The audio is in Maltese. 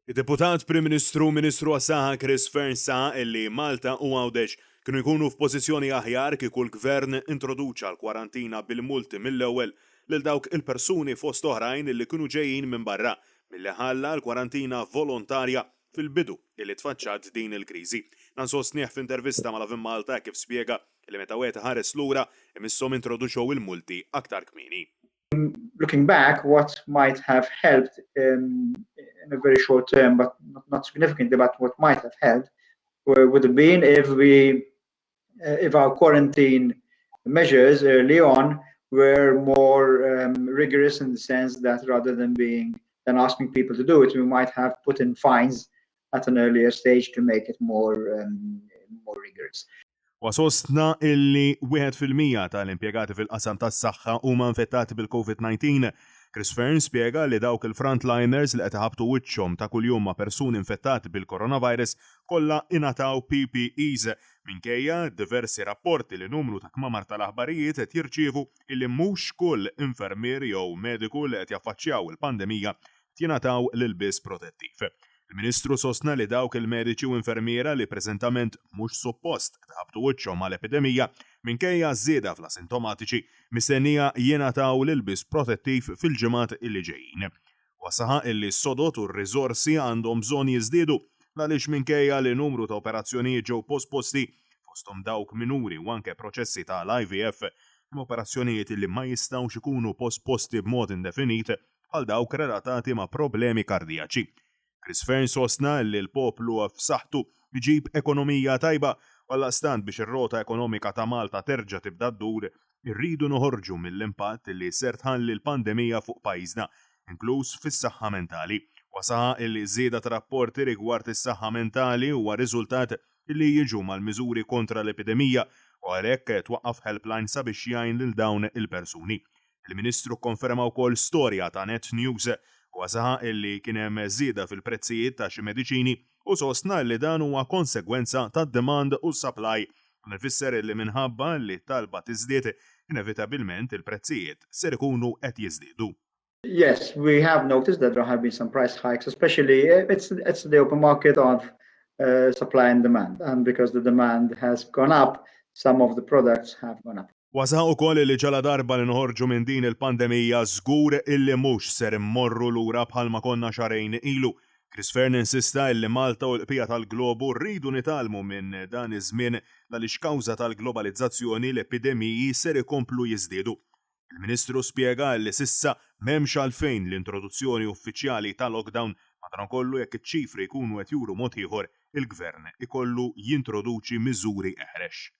Id-Deputat Prim Ministru u Ministru għas-Saħħa Chris Fearne saħaq illi Malta u Għawdex kienu jkunu f'pożizzjoni aħjar kieku l-Gvern introduċa l-kwarantina bil-multi mill-ewwel lil dawk il-persuni fost oħrajn illi kienu ġejjin minn barra milli ħalla l-kwarantina volontarja fil-bidu illi tfaċċat din il-kriżi. Dan sostnieh f'intervista ma' Lovin Malta hekk kif spjega illi meta wieħed iħares lura imisshom introduċew il-multi aktar kmieni. Looking back, what might have helped in a very short term, but not, not significantly, but what might have helped would have been if we, if our quarantine measures early on were more rigorous in the sense that rather than being than asking people to do it, we might have put in fines at an earlier stage to make it more more rigorous. Huwa sostna illi 1% tal-impjegati fil-qasam tas-saħħa huma infettati bil-Covid-19. Chris Fearne spjega li dawk il-frontliners li qed iħabbtu wiċċhom ta' kuljum ma' persuni infettati bil-coronavirus kollha ingħataw PPEs minkejja diversi rapporti li numru ta' kmamar tal-aħbarijiet qed jirċievu illi mhux kull infermier jew mediku li qed jaffaċċjaw il-pandemija qed jingħataw l-ilbies protettiv. Il-Ministru sostna li dawk il-mediċi u infermiera li preżentament mhux suppost qed iħabbtu wiċċhom mal-epidemija, minkejja ż-żieda fl-asintomatiċi, mistennija jingħataw l-ilbies protettiv fil-ġimgħat li ġejjin. Huwa saħaq illi s-sodod u r-riżorsi għandhom bżonn jiżdiedu l-għaliex minkejja li numru ta' operazzjonijiet ġew posposti, fosthom dawk minuri u anke proċessi ta' l-IVF, hemm operazzjonijiet li ma jistgħux ikunu posposti b'mod indefinit bħal dawk relatati ma' problemi kardijaċi. Chris Fearne sostna li l-poplu f'saħħtu jġib ekonomija tajba u għaldaqstant biex ir-rota ekonomika ta' Malta terġa' tibda ddur, irridu noħorġu mill-impatt li ser tħalli l-pandemija fuq pajjiżna, inkluż fis-saħħa mentali. Huwa saħaq li ż-żieda ta' rapporti rigward is-saħħa mentali huwa riżultat li jiġu mal-miżuri kontra l-epidemija u għalhekk twaqqaf helpline sabiex jgħin lil dawn il-persuni. Il-Ministru kkonferma wkoll storja ta' Net News. Huwa saħaq illi kien hemm żieda fil-prezzijiet ta' xi mediċini u sostna illi dan huwa konsegwenza tad-demand u s-supply. Dan ifisser illi minħabba li t-talba tiżdied, inevitabilment il-prezzijiet ser ikunu qed jiżdiedu. Yes, we have noticed that there have been some price hikes, especially it's, it's the open market of supply and demand. And because the demand has gone up, some of the products have gone up. Huwa saħaq ukoll li ġaladarba li noħorġu minn din il-pandemija żgur illi mhux ser immorru lura bħalma konna xahrejn ilu. Chris Fearne insista illi Malta u l-qbija tal-globu rridu nitgħallmu minn dan iż-żmien l-għaliex kawża tal-globalizzazzjoni l-epidemiji ser ikomplu jiżdiedu. Il-Ministru spjega illi s'issa m'hemmx għalfejn l-introduzzjoni uffiċjali ta' lockdown madankollu jekk iċ-ċifri jkunu qed juru mod ieħor il-Gvern ikollu jintroduċi miżuri eħrex.